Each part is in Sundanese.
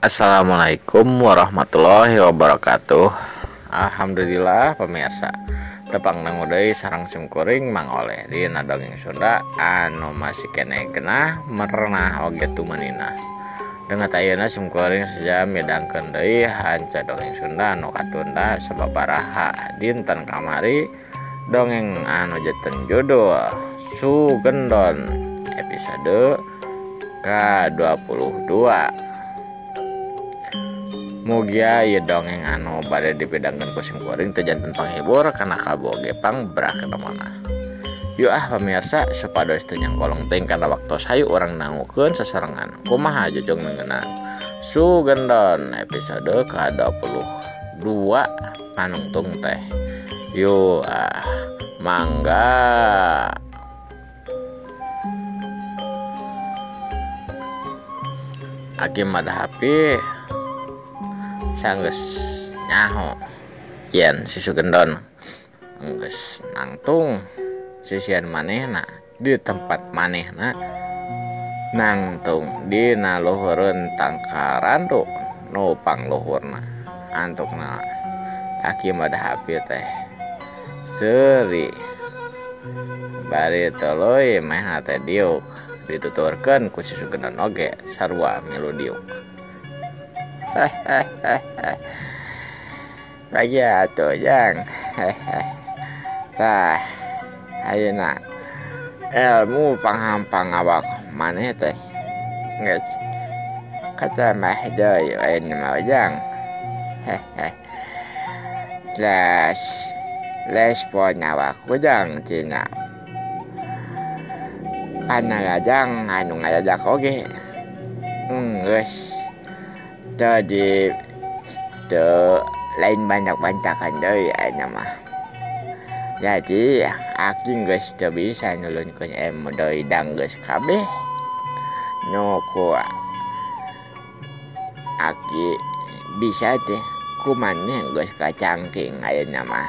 Assalamualaikum warahmatullahi wabarakatuh. Alhamdulillah pemirsa, tepang dangu deui sareng simkuring Mang Oleh dina dongeng Sunda anu masih keneh genah merenah oge tumanina. Dengan ayeuna simkuring seja midangkeun deui hanca dongeng Sunda anu katunda sababaraha dinten kamari, dongeng anu janten judul Sugendon episode ke-22. Mugia ieu dongeng anu bade dipidangkeun ku simkuring teu janten panghibur kana kaboge pangbrah kana. Yuk ah pemirsa, supados teu nyangkolong teuing kana waktos hayu urang dangukeun sasarengan kumaha jojong ngeunaan Sugendon episode ke-22 panungtung teh. Yuk ah mangga. Aki Madhapi sanggeus nyaho yen si Sugendon geus nangtung sisian manehna di tempat manehna nangtung dina luhureun tangkarandu nu pangluhurna. Antukna Aki Madhapi teh seuri bari tuluy mehna teh diuk dituturkeun ku si Sugendon oge sarua milu diuk. Pagi atuh jang. Tah ayeuna ilmu panghampang awak maneh teh geus katamah deui ayeuna mah jang. Les respon awak ujang tina panalajang anu ngadadak oge geus teu di teu lain banyak-bantakan deui ayeuna mah. Jadi aki geus teu bisa nulunkeun ilmu deui dang geus kabeh nu ku aki bisa teh kumaneh geus kacangking ayeuna mah.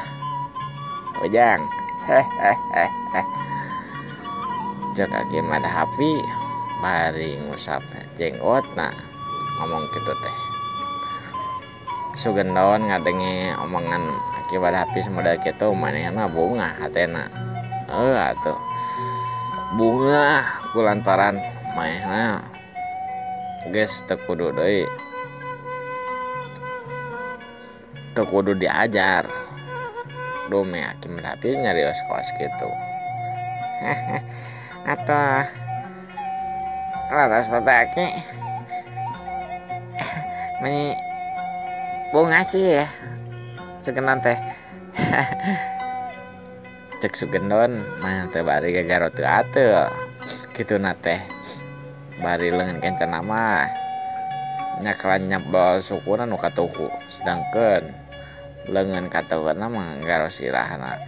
Ujang. Cek Aki Madhapi bari ngusap jenggotna ngomong kitu teh. Sugendon ngadenge omongan Aki Madhapi samodel kitu manehna bungah hatena. Heuh atuh. Bungah kulantaran manehna geus teu kudu deui. Teu kudu diajar. Dume Aki Madhapi nyarios kos kitu. Atuh laras teh Aki meni bunga sih ya Sugendon teh. Cek Sugendon mah teh bari gagaro teu ateul kituna teh bari leungeun kencana mah nyakalan nyebol sukuna nu katuhu sedangkeun leungeun katuhuna mah garo sirahna.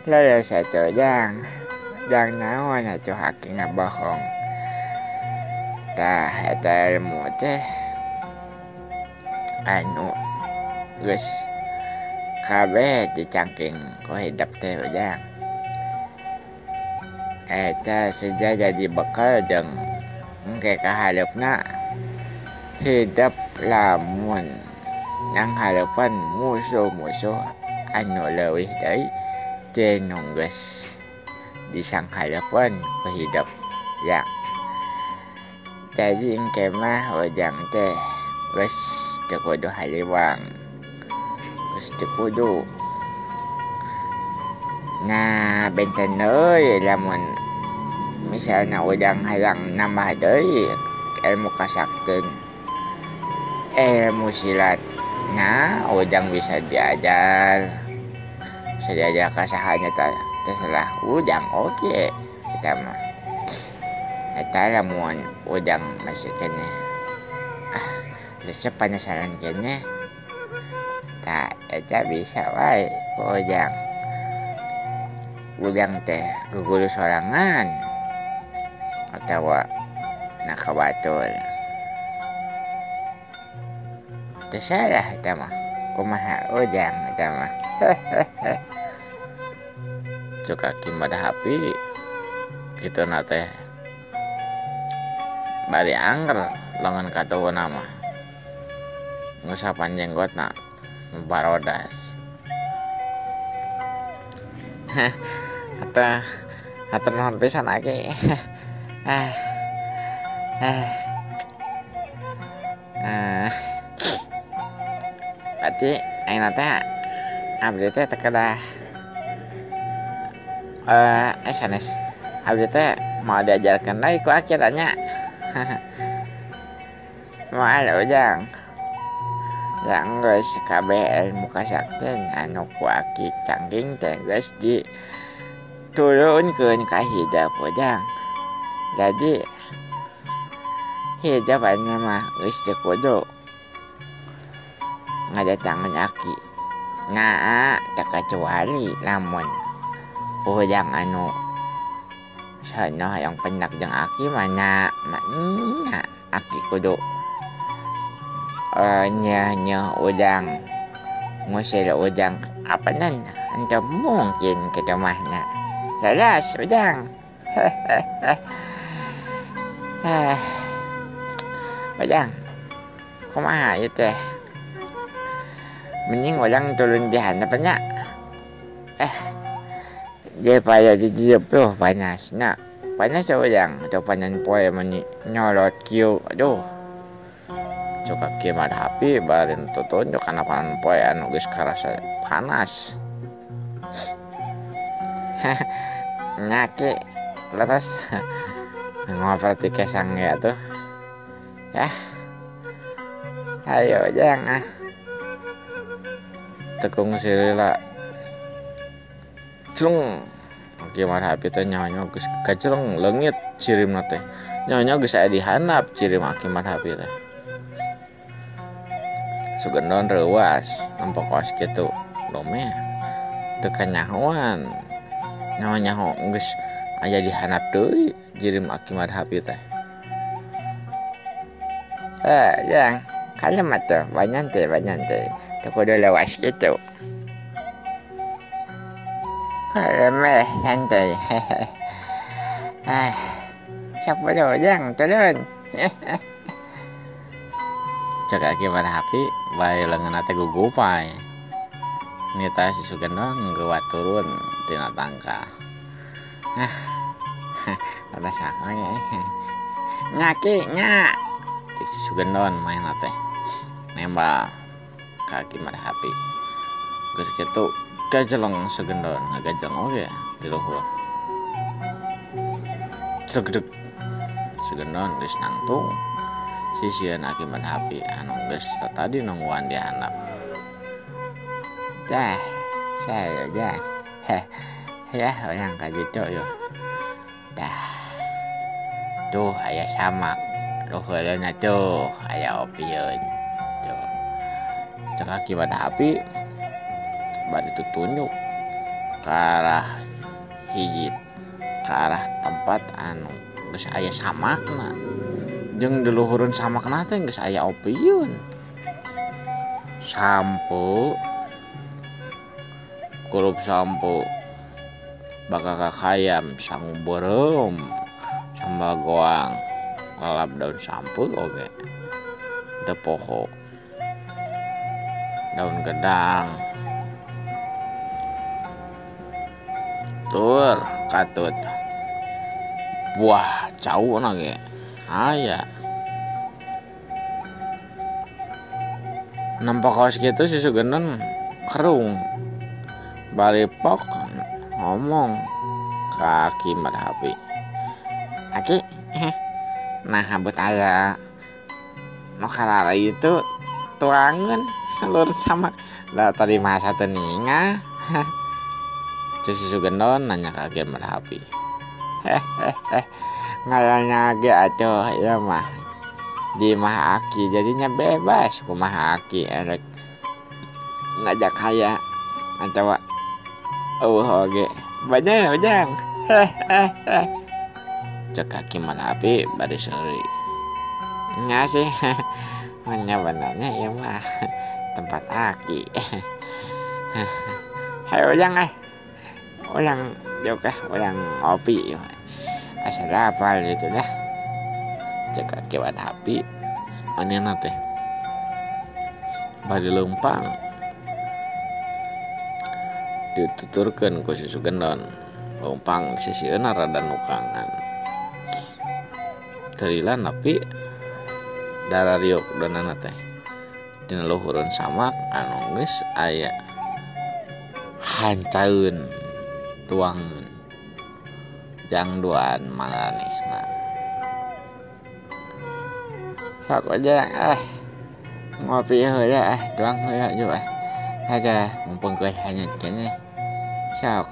Leuleus atuh jang, jang naon atuh aki ngabohong. Tah eta ilmu teh anu geus kabeh dicangking ku hidep teh ujang. Eta seja jadi bekal jeung engke kahareupna hidep lamun nyanghareupan musuh-musuh anu leuwih deui teh nu geus disanghareupan ku hidep jang. Jadi engke mah ujang teh geus teu kudu hariwang, geus teu kudu nah benten deui lamun misalna ujang hayang nambah deui ilmu kasakteun ilmu silat, nah ujang bisa diajar ka sahanya terserah ujang oge eta mah. Eta lamun ujang masih keneh resep panasaran keneh tah eta bisa wae ku ujang. Ujang teh guguru sorangan atawa na ka batur teu salah eta mah kumaha ujang eta mah. Cek Aki Madhapi kituna teh Bari angger lengan katuhuna mah. Ngusapan jenggotna barodas. Hatur hatur nuhun pisan aki. Ah. Ah. Ah. Berarti ayeuna teh abdi teh teu kedah sanes abdi teh mau diajarkeun deui ku aki nya. Moal ujang. Ya geus kabeh ilmu kasaktian anu ku aki cangking teh geus diturunkeun ka hidep ujang. Jadi hidep ayeuna mah geus teu kudu ngadatangan aki. Nah, terkecuali lamun ujang anu sono hayang pendak jeung aki mah nya aki kudu nyeh ujang ngusir ujang apa nan henteu mungkin kitu mah nya. Leres ujang. Ujang kumaha ieu teh? Mending ujang turun di handap nya. Daripada di dieu tuh panasna. Panas ujang atau panan poe meni nyolot kieu. Aduh. Cuk aki Madhapi bari nu tutunjuk kana panan poe anu geus karasa panas. Nya ki leres ngoper ti kesang ge atuh. Yah. Hayo ujang ah. Tekung silila. Creng. Aki Madhapi teh nyaho-nyaho geus kacreng leungit cirimna teh. Nyaho-nyaho geus aya di handap cirim aki Madhapi teh. Sugendon reuas nempo kaos kitu. Domeh teu kanyahoan. Nyaho-nyaho geus aya di handap deui jirim aki Madhapi teh. Jang, kalem atuh, banyantai banyantai. Teu kudu leuwas kitu. Kalem santai. Sok bodo ujang turun. Cek aki Madhapi bae leungeunna teh gugupay. Nita si Sugendon ngeuwat turun tina tangkal. Ada sakit ya. Nya ki nya. Cek si Sugendon maenna teh nembal ka aki Madhapi. Geus kitu gajeleng Sugendon, ngagajeleng oge di luhur. Cregdeg. Sugendon geus nangtung. Sisieun aki Madhapi anu geus tatadi nungguan di handap. Dah, saya dah. Ya, urang ka ditu yeuh. Dah. Tuh aya samak. Luhureunna tuh aya opieun. Tuh. Cek aki Madhapi bari tutunjuk ka arah hiji ka arah tempat anu geus aya samakna. Jeung di luhureun samakna teh geus aya opieun. Sampo kurup sampo bakal kakayam sangu beureum sambal goang lalap daun sampo oge teu poho daun gedang tur katut buah cauna ge aya. Nampak kaos kitu si Sugendon kerung bari pok ngomong ka aki Madhapi. Aki, nah habut aya nu karara itu tuangeun seluruh samak. Lah tadi masa teu ninga. Cek si Sugendon nanya ka aki Madhapi. Ngalanya ge atuh ieu mah di imah aki jadinya bebas kumaha aki erek ngajak haya atawa eueuh oge. Banyak ujang. Cek aki Madhapi bari seuri. Nya sih. Nya benernya ieu mah tempat aki. Hayo ujang ah. Urang jauh kah urang ngopi. Asa apal gitu dah. Cek Aki Madhapi manehna teh bari leumpang dituturkeun ku si Sugendon leumpang sisieuna rada nukangan teu lila nepi darariuk donana teh dina luhureun samak anu geus aya hancaeun tuangeun jang duaan maranehna. Sok aja ngopi heula tuang heula juga aja mumpung geus hanyut keneh sok.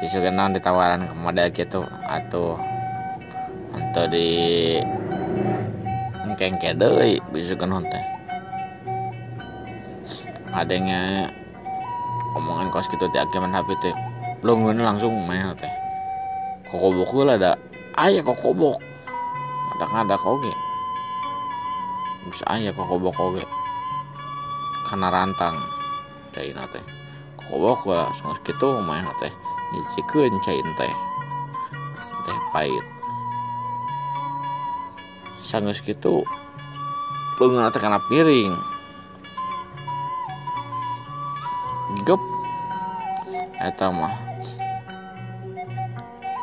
Si Sugendon ditawaran ke model gitu atuh henteu di engkengke deui si Sugendon teh. Adanya omongan kos kitu teh Aki Madhapi teh leungeunna langsung manehna teh kokobok heula da aya kokobok ngadak-ngadak oge geus aya kokobok oge kana rantang caina teh kokobok heula geus kitu manehna teh nyicikeun cain teh teh pait sanggeus kitu leungeunna teh kana piring gep eta mah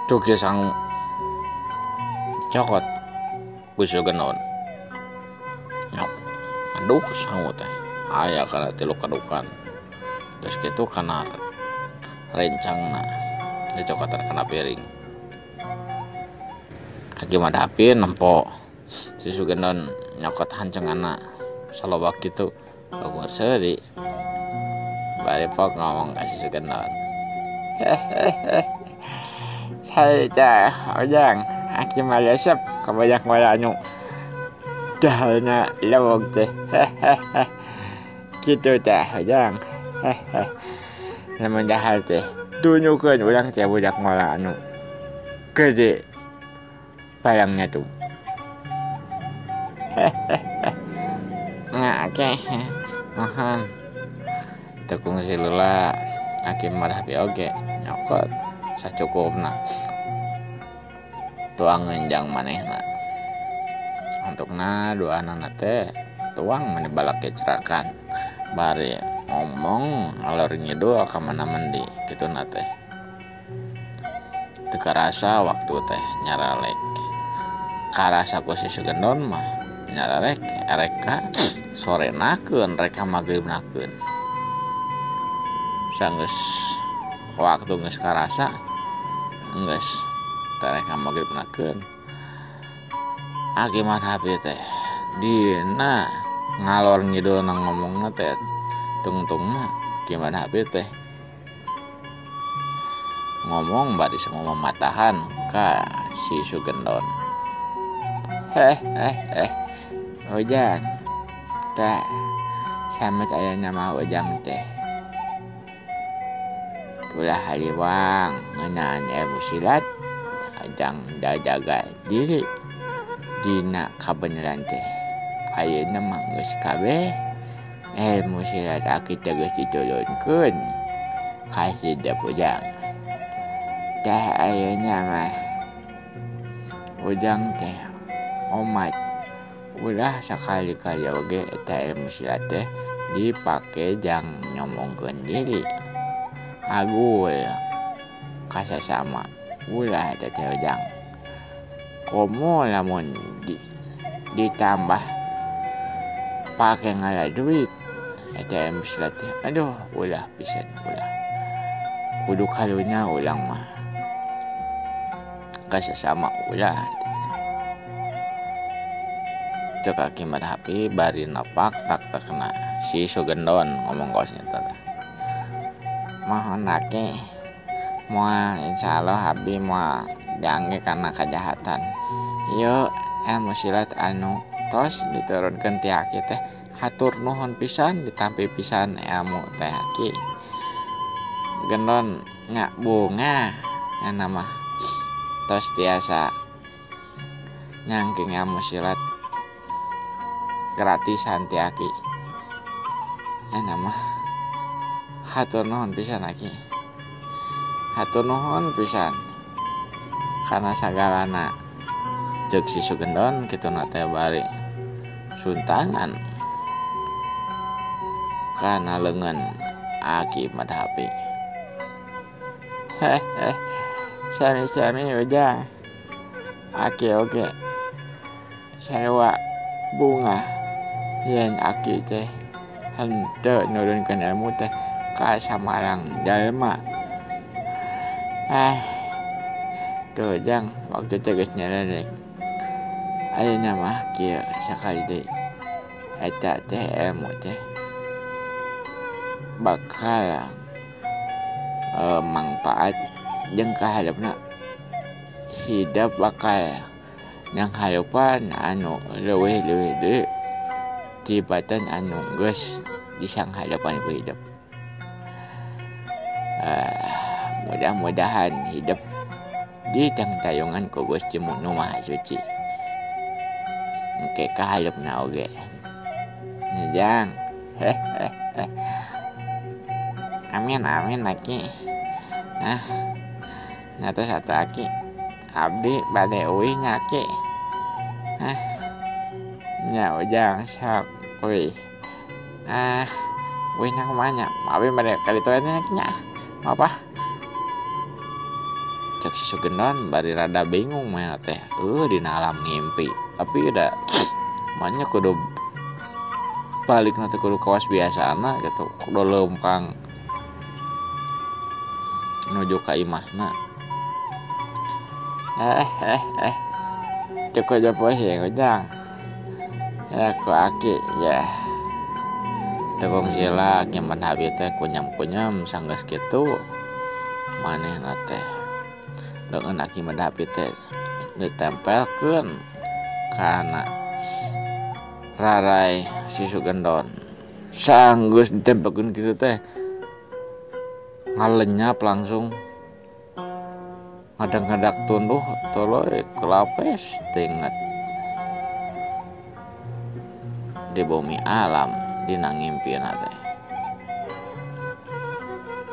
cuki sang cokot ku Sugendon nyok aduh sangu teh aya kana tilu kadukan terus kitu kana rencangna dicokotan kana piring. Aki Madhapi nempo si Sugendon nyokot hancenganna salobak kitu ukur seuri bari pok ngomong ka si Sugendon hehehe saya teh ojang aki mah resep ka banyak anu dahalna lewog teh hehehe kitu teh ojang hehehe lamun dahar teh tunjukkeun urang teh budak ngolah anu gede barangnya tuh hehehe nah oke mohon tekung silula Aki Madhapi oge nyokot sacukupna tuangeun jang manehna untukna duanana teh tuang mani balak cerakan bari ngomong ngalor ngidul ka mana mendi kituna teh teu karasa waktu teh nyaralek karasa ku si Sugendon mah nyaralek erek ka sorenakeun rek ka magribnakeun sanggeus waktu geus karasa geus terek ka magribnakeun Aki Madhapi teh dina ngalor ngidul nang ngomongna teh tungtungna Aki Madhapi teh ngomong bari semua mematahan ka si Sugendon hehehe ojang teh sama aya nama ojang teh ulah hariwang ngeunaan ilmu silat jang jaga diri dina kabeneran teh ayeuna mah geus kabeh ilmu silat aki teh geus diturunkeun ka hidep ujang teh ayeuna mah ujang teh omat ulah sakali-kali oge eta ilmu silat teh dipake jang nyomongkeun diri agul kasasama ulah eta teh ujang komo lamun ditambah pake ngala duit eta ilmu silat teh aduh ulah pisan ulah kudu kalunya ulang mah kasasama ulah cek Aki Madhapi bari napak tak terkena si Sugendon ngomong kosnya teh mohon aki moal insyaallah abi moal diangge kana kajahatan ieu ilmu silat anu tos diturunkeun ti aki teh hatur nuhun pisan ditampi pisan ilmu teh aki Gendon nya bunga nya mah tos tiasa nyangking ilmu silat gratisan ti aki nya mah hatur nuhun pisan aki hatur nuhun pisan Kana sagalana ceuk si Sugendon kituna teh bari suntangan kana leungeun Aki Madhapi. Hehe, sami-sami ujang. Aki oge sarua bunga yen aki teh henteu nurunkeun ilmu teh ka samarang jalma. Tuh jang, waktu teh geus nyelelek. Ayeuna mah kieu sakali deui eta teh ilmu teh bakal mangpaat jeung kaharepna hidep bakal nyangharepan anu leuwih-leuwih deui tibatan anu geus disangharepan ku hidep. Mudah-mudahan hidep ditangtayungan ku Gusti Nu Maha Suci. Engke kaharepna oge. Jang. Amin amin aki. Nah, nyata satu aki. Abdi bade uih nya aki. Hah. Nya ujang sok uih. Ah, uih na kumaha nya? Abi bade ka ditu nya nya. Apa? Cek si Sugendon bari rada bingung mah teh. Dina alam ngimpi. Tapi udah manya kudu balik nanti kudu kawas biasana gitu, kudu leumpang menuju ka imahna. Cukup aja pusing ujang. Ya ku aki ya. Tekung sila nyaman habis teh kunyam-kunyam sanggeus kitu manehna teh. Leungeun Aki Madhapi teh ditempelkeun kana rarai si Sugendon. Sanggeus ditempelkeun kitu teh ngalenyap langsung. Ngadak-ngadak tunduh tuluy kelapes tinget di bumi alam dina ngimpina teh.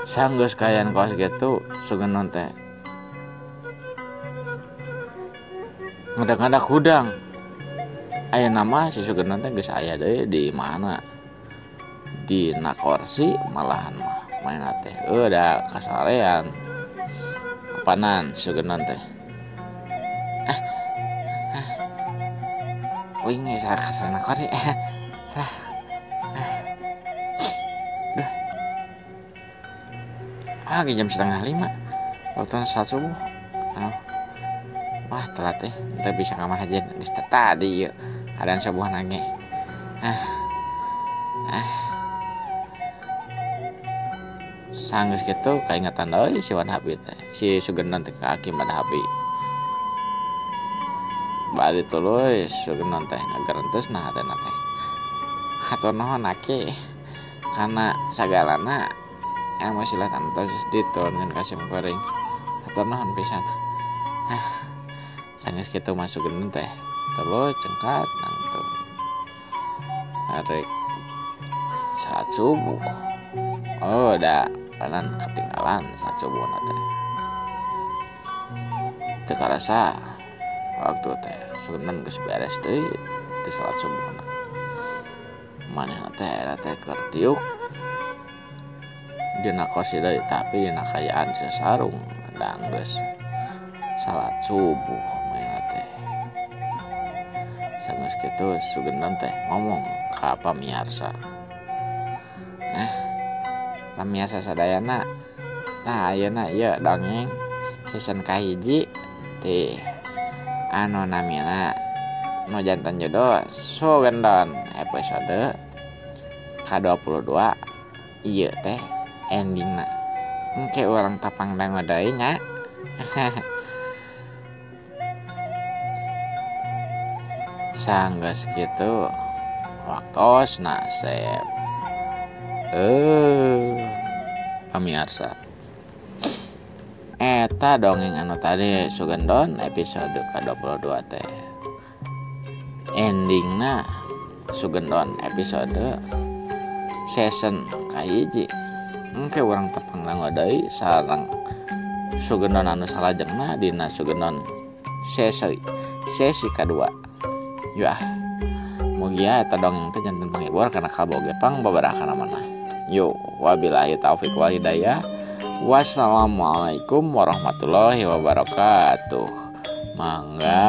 Sanggeus kaayaan kos kitu Sugendon teh ngadak-ngadak hudang. Ayeuna mah si Sugendon teh geus aya deui di mana? Dina korsi malahan mah maena teh da kasarean. Panan Sugendon teh. Uing geus kasarana korsi. Lah. Duh. Jam 4:30. Waktu salat subuh. Wah, telat teh. Entah bisa ka masjid geus tadi ieu. Adan subuh nage. Sanggeus kitu kaingetan deui si Wan Habi teh. Si Sugendon teh ka Aki Madhapi. Bari tuluy Sugendon teh ngagerentes nah hatena teh. Hatur nuhun Aki kana sagalana ilmu silat anu tos diturunkeun ka sim kuring. Hatur nuhun pisan. Sanggeus kitu mah Sugendon teh tuluy cengkat nangtung. Arek salat subuh. Oh, da panan ketinggalan salat subuh na teh. Teu karasa waktu teh Sugendon geus beres deui ti salat subuhna. Manehna teh era teh keur diuk dina kursi deui tapi dina kaayaan sasarung da geus salat subuh manehna teh. Sanggeus kitu Sugendon teh ngomong ka pamiarsa. Pamiarsa sadayana, tah ayeuna ieu dongeng season kahiji ti anu namina nu jantan judul Sugendon episode ka-22 ieu teh endingna. Engke urang tapang dangu deui nya. Sanggeus kitu waktosna sep. Pamiarsa, eta dongeng anu tadi Sugendon episode ka-22 teh endingna Sugendon episode season kahiji. Engke urang tepang dangu deui sareng Sugendon anu salajengna dina Sugendon sesi kadua. Yuk ah, mugia eta dongeng teh janten panghibur kana kalbu oge pang babaraha mana. Yuk, wabillahi taufik wal hidayah. Wassalamualaikum warahmatullahi wabarakatuh. Mangga.